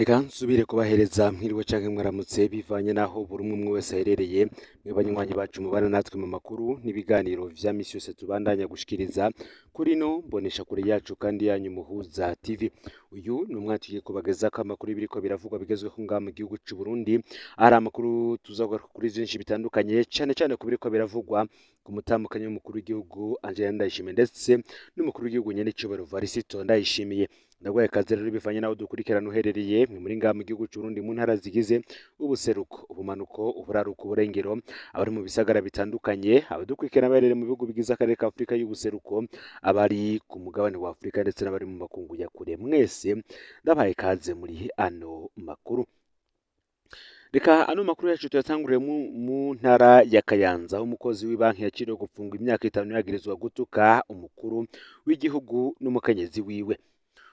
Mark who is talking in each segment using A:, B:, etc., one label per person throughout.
A: Reka nsubire kubahereza mwiriwe canke mwaramutse, bivanye naho buri umwe umwe wese aherereye. Mwe banywanyi bacu mubana natwe mu makuru n'ibiganiro vya misi yose tubandanya gushikiriza kuri no mbonesha kure yacu kandi yanyu Muhuza TV. Uyu ni umwanya tugiye kubagezako amakuru y'ibiriko biravugwa bigezweho ngaha mu gihugu c'u Burundi. Ari amakuru tuzagaruka kuri vyinshi bitandukanye, cane cane ku biriko biravugwa ku mutamukanyi w'umukuru w'igihugu Angelina Ndayishimiye ndetse n'umukuru w'igihugu nyen'icubahiro Varisito Ndayishimiye. Ndaguhaye ikaze rero bivanye naho dukurikirana uherereye, mwe muri ngaha mu gihugu c'u Burundi mu ntara zigize ubuseruko, ubumanuko, uburaruko, uburengero, abari mu bisagara bitandukanye, abadukurikirana baherereye mu bihugu bigize akarere ka Afurika y'ubuseruko, abari ku mugabane wa Afurika ndetse n'abari mu makungu ya kure, mwese ndabahaye ikaze muri ano makuru. Reka ano makuru yacu tuyatangurire mu ntara ya Kayanza, aho umukozi w'ibanki yaciriwe gupfungwa imyaka 5 yagirizwa gutuka umukuru w'igihugu n'umukenyezi wiwe.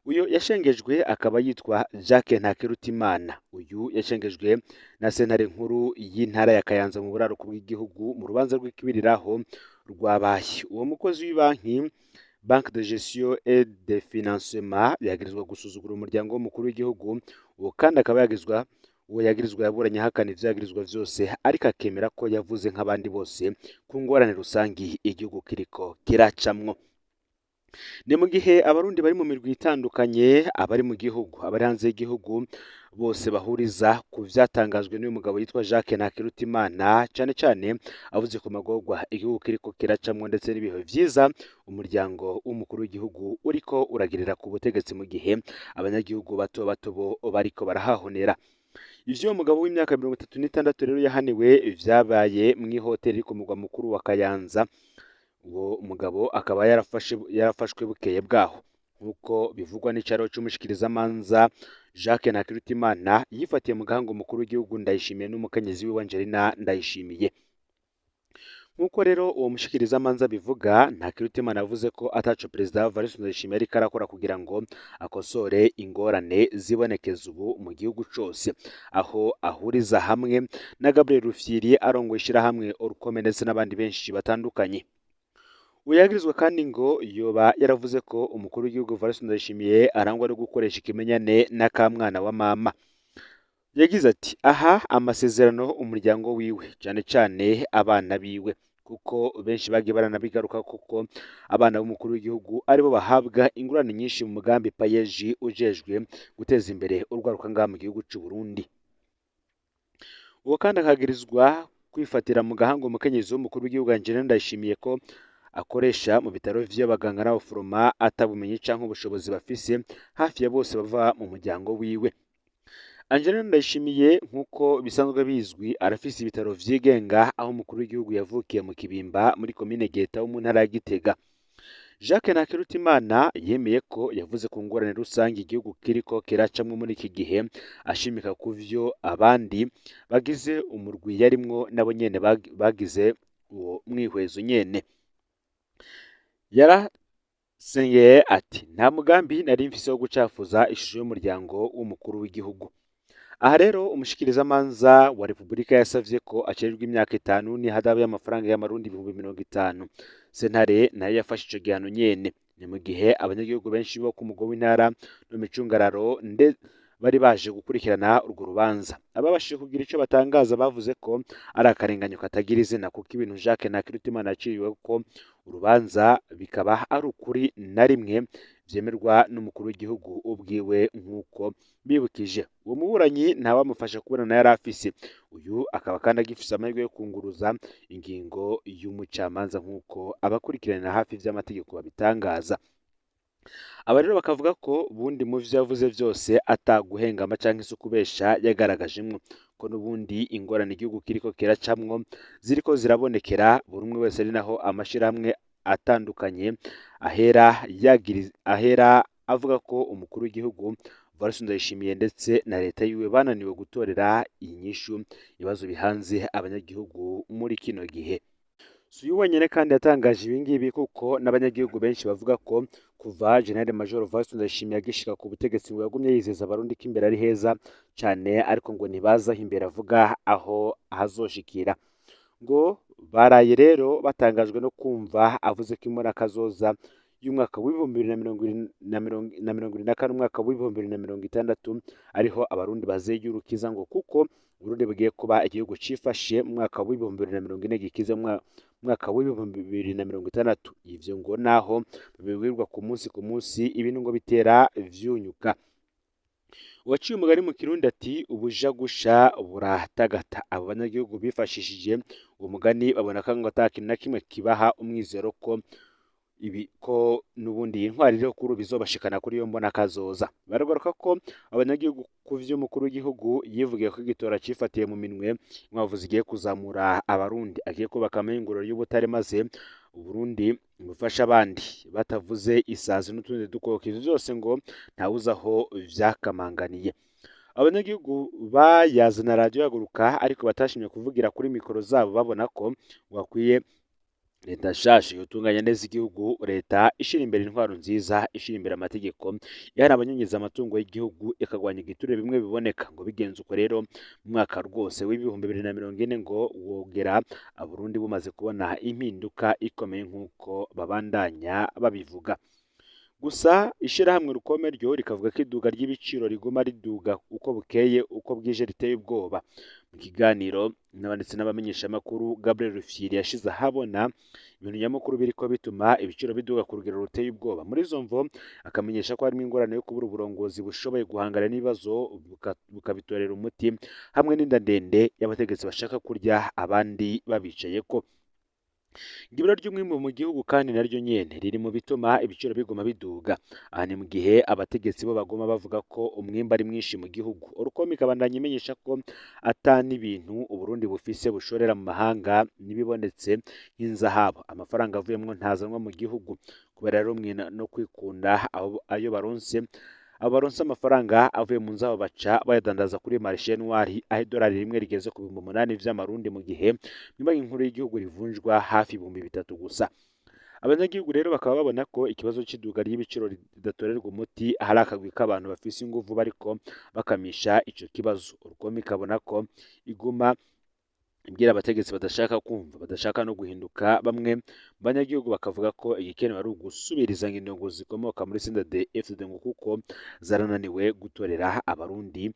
A: Uyu yashengejwe akaba yitwa Jacques Ntakirutimana. Uyu yashengejwe na sentare nkuru y'intara ya Kayanza mu buraruko bw'igihugu mu rubanza rw'ikibiriraho rwabaye. Uwo mukozi w'ibanki Banque de Gestion et de Financement yagirizwa gusuzugura umuryango w'umukuru w'igihugu, uwo kandi akaba yagirizwa uwo yagirizwa yaburanye ahakana ivyo yagirizwa vyose, ariko akemera ko yavuze nk'abandi bose ku ngorane rusangi igihugu kiriko kiracamwo. Ni mu gihe abarundi bari mu mirwi itandukanye, abari mu gihugu, abari hanze y'igihugu, bose bahuriza ku vyatangajwe n'uyu mugabo yitwa Jacques Ntakirutimana, cane cane avuze ku magorwa igihugu kiriko kiracamwo ndetse n'ibihe vyiza umuryango w'umukuru w'igihugu uriko uragirira ku butegetsi, mu gihe abanyagihugu bato bato bo bariko barahahonera. Ivyo uwo mugabo w'imyaka 36 rero yahaniwe vyabaye mw'ihoteli iri ku mugwa mukuru wa Kayanza. Uwo mugabo akaba yarafashwe bukeye bwaho, nk'uko bivugwa n'icaro c'umushikirizamanza. Jacques Ntakirutimana yifatiye mu gahanga umukuru w'igihugu Ndayishimiye n'umukenyezi wiwe Angelina Ndayishimiye. Nk'uko rero uwo mushikirizamanza bivuga, Ntakirutimana yavuze ko ataco Perezida Evariste Ndayishimiye ariko arakora kugira ngo akosore ingorane zibonekeza ubu mu gihugu cose, aho ahuriza hamwe na Gabriel Rufyiri arongoye ishirahamwe Orukome ndetse n'abandi benshi batandukanye. Uyagirizwa kandi ngo yoba yaravuze ko umukuru w'igihugu Evariste Ndayishimiye arangwa no gukoresha ikimenyane n'akamwana wa mama. Yagize ati: aha amasezerano umuryango wiwe, cane cane abana biwe, kuko benshi bagiye baranabigaruka kuko abana b'umukuru w'igihugu aribo bahabwa ingurane nyinshi mu mugambi Payeji ujejwe guteza imbere urwaruka ngaha mu gihugu c'u Burundi. Uwo kandi akagirizwa kwifatira mu gahanga umukenyezi w'umukuru w'igihugu Angelina Ndayishimiye ko akoresha mu bitaro vy'abaganga n'abaforoma atabumenyi canke ubushobozi bafise, hafi ya bose bava mu muryango wiwe. Angelina Ndayishimiye, nk'uko bisanzwe bizwi, arafise ibitaro vyigenga aho umukuru w'igihugu yavukiye mu Kibimba muri komine Geta wo mu ntara ya Gitega. Jacques Ntakirutimana yemeye ko yavuze ku ngorane rusange igihugu kiriko kiracamwo muri iki gihe, ashimika ku vyo abandi bagize umurwi yarimwo nabo nyene bagize uwo mwihwezo nyene. Yarasengeye ati: nta mugambi nari mfise wo gucafuza ishusho y'umuryango w'umukuru w'igihugu. Aha rero umushikirizamanza wa Repubulika yasavye ko acererwa imyaka 5 n'ihadabu y'amafaranga y'amarundi 50,000. Sentare nayo yafashe ico gihano nyene. Ni mu gihe abanyagihugu benshi bo ku mugwa w'intara no micungararo bari baje gukurikirana urwo rubanza. Ababashije kugira ico batangaza bavuze ko ari akarenganyo katagira izina, kuko ibintu Jacques Ntakirutimana yaciriwe ko urubanza bikaba ari ukuri na rimwe vyemerwa n'umukuru w'igihugu ubwiwe. Nk'uko bibukije, uwo muburanyi ntawamufasha kubonana yari afise. Uyu akaba kandi agifise amahirwe yo kunguruza ingingo y'umucamanza, nk'uko abakurikiranira hafi vy'amategeko babitangaza. Aba rero bakavuga ko bundi mu vyo yavuze vyose ataguhengama canke se ukubesha yagaragajemwo, ko n'ubundi ingorane igihugu kiriko kiracamwo ziriko zirabonekera buri umwe wese, ari naho amashirahamwe atandukanye ahera avuga ko umukuru w'igihugu Evariste Ndayishimiye ndetse na leta yiwe bananiwe gutorera inyishu ibibazo bihanze abanyagihugu muri kino gihe. Si uyu wenyene kandi yatangaje ibingibi, kuko n'abanyagihugu benshi bavuga ko kuva General Major Evariste Ndayishimiye agishika ku butegetsi ngo yagumye yizeza abarundi ko imbere ari heza cane, ariko ngo ntibazi aho imbere avuga aho hazoshikira. Ngo baraye rero batangajwe no kumva avuze ko imbona kazoza y'umwaka w'2024, umwaka w'2060 ariho Abarundi bazeyurukiza, ngo kuko Burundi bugiye kuba igihugu cifashe mu mwaka w'2040 gikize mu mwaka w'2060. Ivyo ngo naho babibwirwa ku munsi ku munsi, ibintu ngo bitera vyunyuka. Uwaciye umugani mu Kirundi ati ubujagusha buratagata. Abo banyagihugu bifashishije uwo mugani babona ko ngo ata kintu na kimwe kibaha umwizero ko ibi ko n'ubundi iyi ntwari iriho kuri ubu izobashikana kuri iyo mbona kazoza. Baragaruka ko abanyagihugu ku vy'umukuru w'igihugu yivugiye ko igitora cifatiye mu minwe inkwavu zigiye kuzamura Abarundi, agiye kubaka amahinguriro y'ubutare maze Uburundi bufasha abandi batavuze isazi n'utundi dukoko. Ivyo vyose ngo ntawuzi aho vyakamanganiye. Abanyagihugu bayazana radiyo Haguruka ariko batashimye kuvugira kuri mikoro zabo, babona ko bakwiye leta nshasha yotunganya neza igihugu, leta ishira imbere intwaro nziza, ishira imbere amategeko, ihana abanyonyeza amatungo y'igihugu, ikagwanya igiturire bimwe biboneka. Ngo bigenze uko rero mu mwaka rwose w'2040 ngo wogera Abarundi bumaze kubona impinduka ikomeye nk'uko babandanya babivuga. Gusa ishirahamwe Rukome ryo rikavuga ko iduga ry'ibiciro riguma riduga uko bukeye uko bwije riteye ubwoba. Mu kiganiro n'abanditsi n'abamenyeshamakuru, Gabriel Rufyiri yashize ahabona ibintu nyamukuru biriko bituma ibiciro biduga ku rugero ruteye ubwoba. Muri izo mvo akamenyesha ko harimo ingorane yo kubura uburongozi bushoboye guhangana n'ibibazo bukabitorera umuti, hamwe n'inda ndende y'abategetsi bashaka kurya abandi babicayeko. Ibura ry'umwimbu mu gihugu kandi naryo nyene riri mu bituma ibiciro biguma biduga. Aha ni mu gihe abategetsi bo baguma bavuga ko umwimbu ari mwinshi mu gihugu. Urukoma ikabandanya imenyesha ko ata n'ibintu Uburundi bufise bushorera mu mahanga n'ibibonetse nk'inzahabu, amafaranga avuyemwo ntazanwa mu gihugu kubera rero umwina no kwikunda. Ayo baronse, abo baronse amafaranga avuye mu nzabo baca bayadandaza kuri marché noir, aho idolari rimwe rigeze ku 8000 vy'amarundi, mu gihe banki nkuru y'igihugu rivunjwa hafi 3000 gusa. Abanyagihugu rero bakaba babona ko ikibazo c'iduga ry'ibiciro ridatorerwa umuti, hari akagwi k'abantu bafise inguvu bariko bakamisha ico kibazo. Urukoma ikabona ko iguma ibwira abategetsi badashaka kumva, badashaka no guhinduka. Bamwe mu banyagihugu bakavuga ko igikenewe ari ugusubiriza indongo zikomoka muri CNDD-FDD, ngo kuko zarananiwe gutorera Abarundi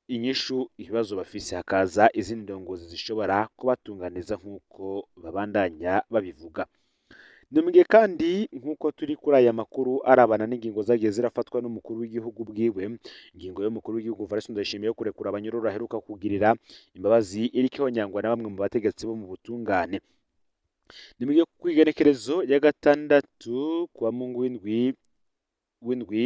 A: inyishu ibibazo bafise, hakaza izindi ndongozi zishobora kubatunganiza nk'uko babandanya babivuga. Ni mu gihe kandi nk'uko turi kuri aya makuru arabana n'ingingo zagiye zirafatwa n'umukuru w'igihugu bwiwe, ingingo y'umukuru w'igihugu Evariste Ndayishimiye yo kurekura abanyororo aheruka kugirira imbabazi iriko ihonyangwa na bamwe mu bategetsi bo mu butungane. Ni mu gihe kw'igenekerezo ya 6 kuwa Mungu w'indwi,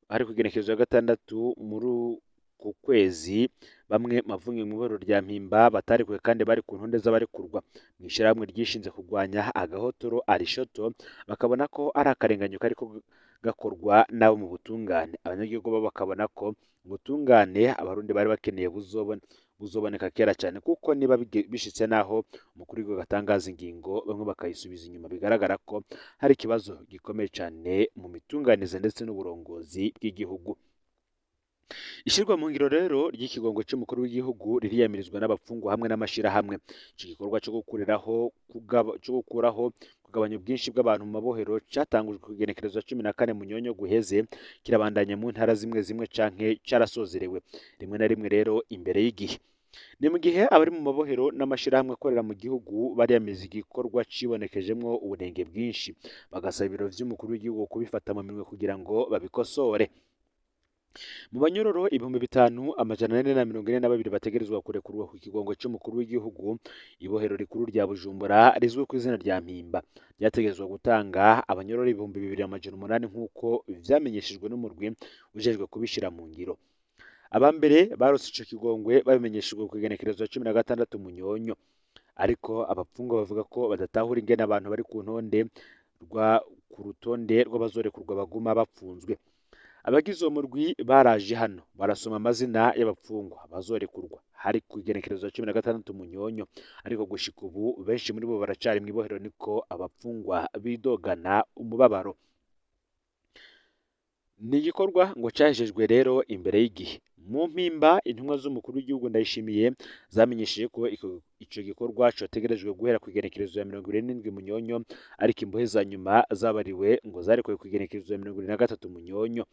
A: ari kw'igenekerezo ya 6 muri ku kwezi, bamwe mavunye mu iboro rya Mpimba batarikuwe kandi bari ku ntonde z'abarekurwa mu ishirahamwe ryishinze kurwanya agahotoro Arishoto, bakabona ko ari akarenganyo kariko gakorwa nabo mu butungane. Abanyagihugu bo bakabona ko ubutungane Abarundi bari bakeneye buzoboneka kera cyane, kuko niba bishitse naho umukuru w'igihugu atangaza ingingo bamwe bakayisubiza inyuma, bigaragara ko hari ikibazo gikomeye cyane mu mitunganize ndetse n'uburongozi bw'igihugu. Ishirwa mu ngiro rero ry'ikigongo c'umukuru w'igihugu ririyamirizwa n'abapfungwa hamwe n'amashirahamwe. Ico gikorwa co gukuraho kugabanya ubwinshi bw'abantu mu mabohero catangujwe ku igenekerezo 14 Munyonyo guheze, kirabandanya mu ntara zimwe zimwe canke carasozerewe rimwe na rimwe rero imbere y'igihe. Ni mu gihe abari mu mabohero n'amashirahamwe akorera mu gihugu bariyamiza igikorwa cibonekejemwo ubunenge bwinshi, bagasaba ibiro vy'umukuru w'igihugu kubifata mu minwe kugira ngo babikosore. Mu banyororo 5442 bategerezwa kurekurwa ku kigongo c'umukuru w'igihugu, ibohero rikuru rya Bujumbura rizwi ku izina rya Mpimba ryategerezwa gutanga abanyororo 2800 nk'uko vyamenyeshejwe n'umurwi ujejwe kubishira mu ngiro. Abambere barose ico kigongwe babimenyeshejwe ku igenekerezo 16 Munyonyo, ariko abapfungwa bavuga ko badatahura ingene abantu bari ku ntonde ku rutonde rw'abazorekurwa baguma bapfunzwe. Abagize uwo murwi baraje hano barasoma amazina y'abapfungwa bazorekurwa hari ku igenekerezo 16 Munyonyo, ariko gushika ubu benshi muri bo baracari mw'ibohero, niko abapfungwa bidogana umubabaro. Ni igikorwa ngo cahejejwe rero imbere y'igihe. Mu Mpimba, intumwa z'umukuru w'igihugu Ndayishimiye zamenyesheje ko ico gikorwa cotegerejwe guhera ku igenekerezo ya 27 Munyonyo, ariko imbohe za nyuma zabariwe ngo zarekuwe ku igenekerezo ya 23 Munyonyo.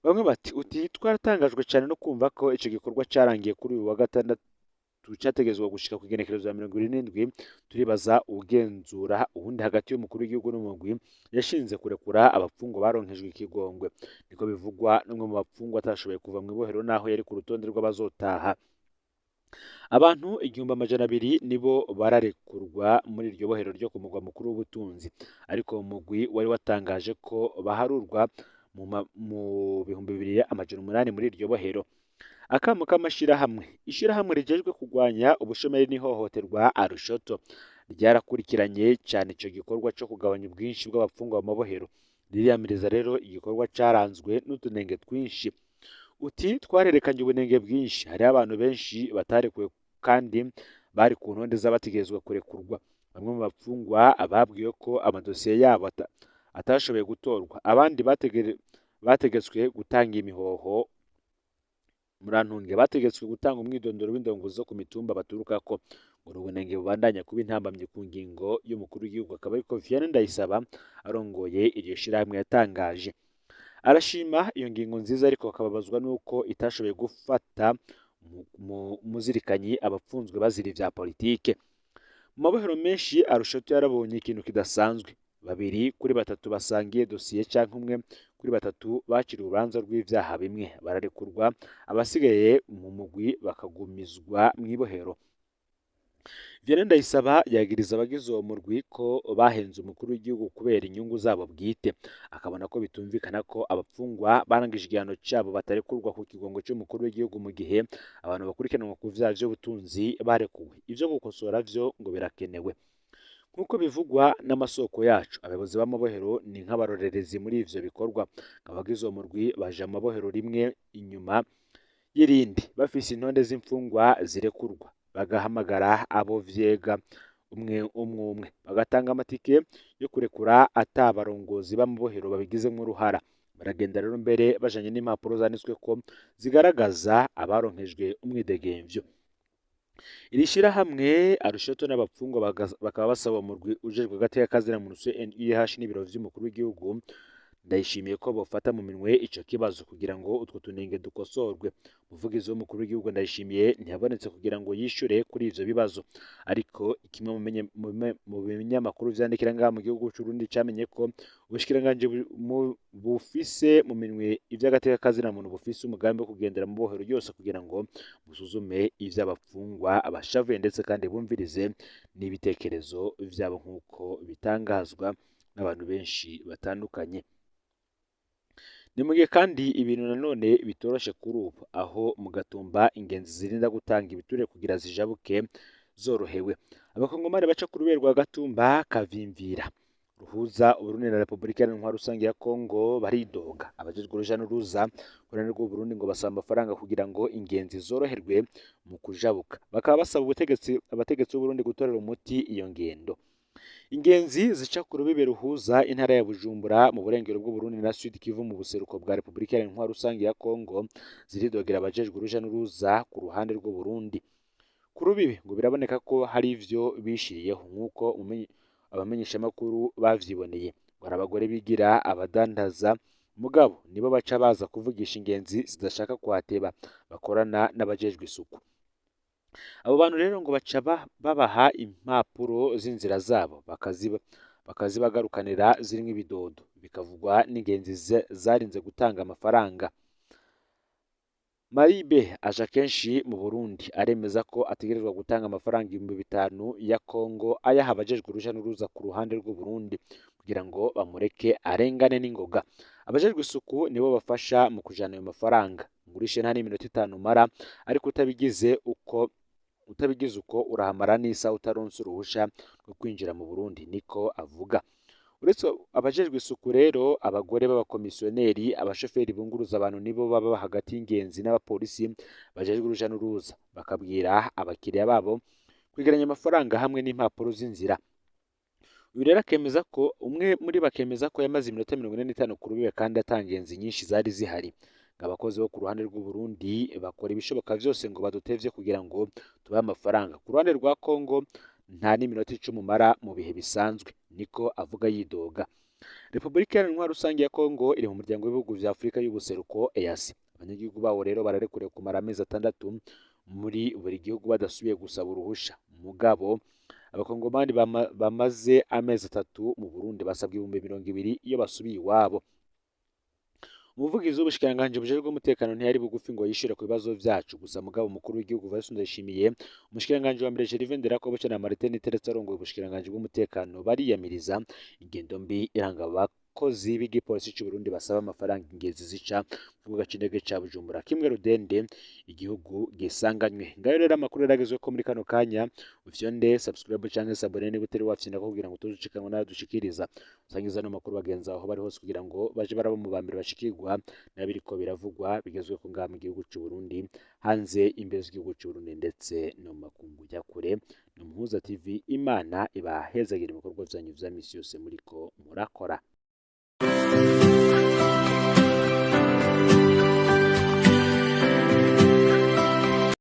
A: Bamwe bati uti twaratangajwe cyane no kumva ko ico gikorwa carangiye kuri uyu wa gatandatu, categezwa gushika ku igenekerezo ya 27. Turibaza ugenzura uwundi hagati y'umukuru w'igihugu n'umugwi yashinze kurekura abapfungwa baronkejwe ikigongwe. Niko bivugwa n'umwe mu bapfungwa atashoboye kuva mu ibohero naho yari ku rutonde rw'abazotaha. Abantu 1200 nibo bararekurwa muri iryo bohero ryo ku mugwa mukuru w'ubutunzi, ariko umugwi wari watangaje ko baharurwa mu 2800 muri iryo bohero. Akamo k'amashirahamwe. Ishirahamwe rijejwe kurwanya ubushomeri n'ihohoterwa Arushoto ryarakurikiranye cyane ico gikorwa co kugabanya ubwinshi bw'abapfungwa mu mabohero. Ririyamiriza rero igikorwa caranzwe n'utunenge twinshi. Uti twarerekanye ubunenge bwinshi, hariho abantu benshi batarekuwe kandi bari ku ntonde z'abategerezwa kurekurwa. Bamwe mu bapfungwa babwiwe ko amadosiye yabo atashoboye gutorwa, abandi bategetswe gutanga imihoho. Murantunge bategetswe gutanga umwidondoro w'indongozi zo ku mitumba baturukako. Ngo ubunenge bubandanya kuba intambamyi ku ngingo y'umukuru w'igihugu, akaba ariko Vianney Ndayisaba arongoye iryo shirahamwe yatangaje. Arashima iyo ngingo nziza, ariko akababazwa n'uko itashoboye gufata mu muzirikanyi abapfunzwe bazira ivya politike. Mu mabohero menshi Arushoto yarabonye ikintu kidasanzwe. 2 kuri 3 basangiye dosiye canke 1 kuri 3 bakiriye urubanza rw'ivyaha bimwe bararekurwa, abasigaye mu mugwi bakagumizwa mw'ibohero. Vianney Ndayisaba yagiriza abagize uwo murwi ko bahenze umukuru w'igihugu kubera inyungu zabo bwite, akabona ko bitumvikana ko abapfungwa barangije igihano cabo batarekurwa ku kigongo c'umukuru w'igihugu mu gihe abantu bakurikiranwa ku vyaha vy'ubutunzi barekuwe. Ivyo gukosora vyo ngo birakenewe. Nk'uko bivugwa n'amasoko yacu, abayobozi b'amabohero ni nk'abarorerezi muri ivyo bikorwa. Abagize uwo murwi baja mu mabohero rimwe inyuma y'irindi, bafise intonde z'imfungwa zirekurwa, bagahamagara abo vyega umwe umwe umwe, bagatanga amatike yo kurekura ata barongozi b'amabohero babigizemwo uruhara. Baragenda rero mbere bajanye n'impapuro zanditswe ko zigaragaza abaronkejwe umwidegemvyo. Iri shirahamwe Arushoto n'abapfungwa bakaba basaba umurwi ujejwe agateka kazina-muntu CNIDH n'ibiro vy'umukuru w'igihugu Ndayishimiye ko bofata mu minwe ico kibazo kugira ngo utwo tunenge dukosorwe. Umuvugizi w'umukuru w'igihugu Ndayishimiye ntiyabonetse kugira ngo yishure kuri ivyo bibazo, ariko kimwe mu binyamakuru vyandikira ngaha mu gihugu c'Uburundi camenye ko ubushikiranganji bufise mu minwe ivy'agateka kazina-muntu bufise umugambi wo kugendera mu bohero yose kugira ngo busuzume ivy'abapfungwa abashavuye, ndetse kandi bumvirize n'ibitekerezo vyabo nk'uko bitangazwa n'abantu benshi batandukanye. Ni mu gihe kandi ibintu nanone bitoroshe kuri ubu, aho mu Gatumba ingenzi zirinda gutanga ibiturire kugira zijabuke zorohewe. Abakongomani baca ku rubebe rwa Gatumba Kavimvira ruhuza Uburundi na Repubulika Iharanira Rusange ya Kongo baridoga. Abajejwe uruja n'uruza ku ruhande rw'Uburundi ngo basaba amafaranga kugira ngo ingenzi zoroherwe mu kujabuka. Bakaba basaba abategetsi b'Uburundi gutorera umuti iyo ngendo. Ingenzi zica ku rubibe ruhuza intara ya Bujumbura mu burengero bw'Uburundi na Sud Kivu mu buseruko bwa Repubulika Iharanira Rusange ya Kongo ziridogera abajejwe uruja n'uruza ku ruhande rw'Uburundi. Ku rubibe ngo biraboneka ko hari ivyo bishiriyeho nk'uko abamenyeshamakuru bavyiboneye. Ngo hari abagore bigira abadandaza, mugabo nibo baca baza kuvugisha ingenzi zidashaka kuhateba, bakorana n'abajejwe isuku. Abo bantu rero ngo baca babaha impapuro z'inzira zabo bakazibagarukanira zirimwo ibidodo, bikavugwa n'ingenzi zarinze gutanga amafaranga. Maribe aja kenshi mu Burundi aremeza ko ategerezwa gutanga amafaranga 5000 ya Kongo ayaha abajejwe uruja n'uruza ku ruhande rw'Uburundi kugira ngo bamureke arengane n'ingoga. Abajejwe isuku nibo bafasha mu kujana ayo mafaranga. Ngurishe nta n'iminota 5 umara, ariko utabigize uko urahamara n'isaha utaronse uruhusha rwo kwinjira mu Burundi, niko avuga. Uretse abajejwe isuku rero, abagore b'abakomisiyoneri, abashoferi bunguruza abantu nibo baba hagati y'ingenzi n'abapolisi bajejwe uruja n'uruza, bakabwira abakiriya babo kwegeranya amafaranga hamwe n'impapuro z'inzira. Uyu rero akemeza ko umwe muri bakemeza ko yamaze iminota 45 ku rubibe kandi atangenzi nyinshi zari zihari. Ngo abakozi bo ku ruhande rw'u Burundi bakora ibishoboka vyose ngo badutevye kugira ngo tubahe amafaranga. Ku ruhande rwa Kongo nta n'iminota 10 umara mu bihe bisanzwe, niko avuga yidoga. Repubulika Iharanira Intwaro Rusange ya Kongo iri mu muryango w'ibihugu vya Afurika y'ubuseruko EAC. Abanyagihugu bawo rero bararekuriwe kumara amezi 6 muri buri gihugu badasubiye gusaba uruhusha. Mugabo abakongomani bamaze amezi 3 mu Burundi basabwa 20,000 iyo basubiye iwabo. Umuvugizi w'ubushikiranganji bujejwe umutekano ntiyari bugufi ngo yishure ku bibazo vyacu. Gusa mugabo umukuru w'igihugu Evariste Ndayishimiye, umushikiranganji wa mbere Gervais Nderakobuca na Martin Niteretse arongoye ubushikiranganji bw'umutekano bariyamiriza ingendo mbi iranga abakozi b'igipolisi c'u Burundi basaba amafaranga ingenzi zica ku kibuga c'indege ca Bujumbura, kimwe rudende igihugu gisanganywe. Ngayo rero amakuru yaragezweko muri kano kanya. Ufyonde subscribe canke s'abonner niba utari wafyonda kugira ngo utuzucikanwe nayo dushikiriza. Usangiza ano makuru bagenzi aho bari hose kugira ngo baje baraba mu bambere bashikirwa n'abiriko biravugwa bigezweko ngaha mu gihugu c'u Burundi, hanze imbere z'igihugu c'u Burundi ndetse no mu makungu ya kure. Ni Umuhuza TV, Imana ibahezagira ibikorwa vyanyu vya misi yose muriko murakora.